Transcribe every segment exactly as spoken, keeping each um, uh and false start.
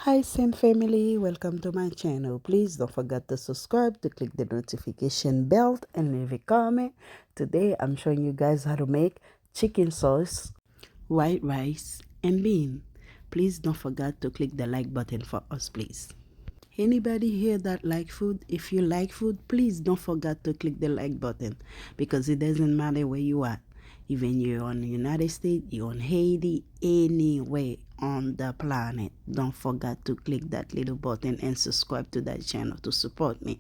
Hi Saint family, welcome to my channel. Please don't forget to subscribe, to click the notification bell and leave a comment. Today I'm showing you guys how to make chicken sauce, white rice and bean. Please don't forget to click the like button for us, please. Anybody here that like food? If you like food, please don't forget to click the like button because it doesn't matter where you are. Even you're on the United States, you're on Haiti, anywhere on the planet, don't forget to click that little button and subscribe to that channel to support me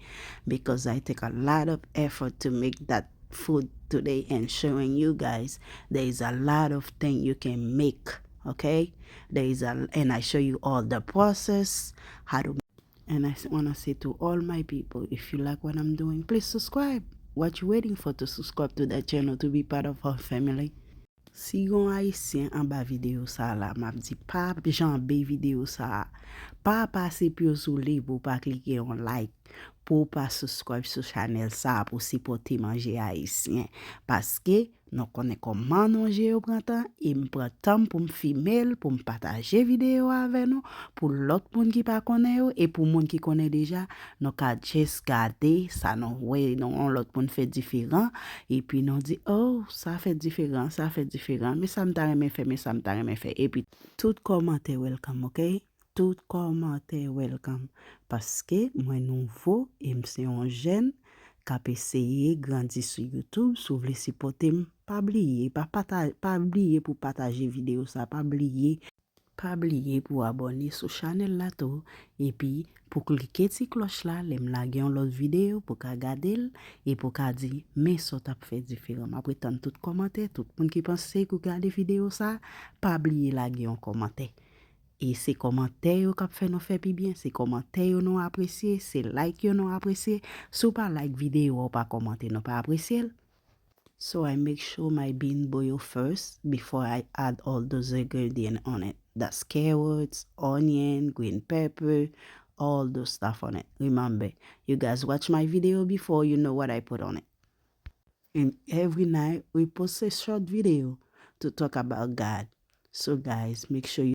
because I take a lot of effort to make that food today and showing you guys there is a lot of thing you can make, okay? There is a and I show you all the process, how to and I want to say to all my people, if you like what I'm doing, please subscribe. What you waiting for to subscribe to that channel to be part of our family? Si yon ayisyen anba videyo sa la, m ap di pa janbe videyo sa, pa pase pye w sou li pou w pa klike yon like, pou w pa subscribe sou chanèl sa pou sipòte manje ayisyen. Paske nou konnen kòman manje yo pran tan, e m pran tan m pou m fime l, pou m pataje videyo avè nou, pou lòt moun ki pa konnen yo, e pou moun ki konnen deja, nou ka just gade sa nou wè yon lòt moun fè diferan, epi nou di, oh, sa fè diferan, sa fè diferan, men sa m ta renmen fè, men sa m ta renmen fè. Epi tout kòmantè welcome, ok? Tout kòmantè welcome. Paske mwen nouvo e m se yon jèn k ap eseye grandi sou YouTube. Si w vle sipòte m, pa bliye, pa pata, pa bliye pou pataje videyo sa, pa bliye, pa bliye pou abòne sou chanèl la tou. Epi pou klike ti klòch la, lè m lage yon lòt videyo pou ka gade l, e pou ka di, men sa w t ap fè diferan. M ap ret tann tout kòmantè, tout moun ki panse ki gade videyo sa, pa bliye lage yon kòmantè. E se kòmantè yo k ap fè nou fè pi byen, se kòmantè yo nou apresye, se like yo nou apresye. Si w pa like videyo a, w pa kòmante, nou pa apresye l. So I make sure my bean boil first before I add all those ingredients on it. That's carrots, onion, green pepper, all those stuff on it. Remember, you guys watch my video before, you know what I put on it. And every night we post a short video to talk about God. So guys, make sure you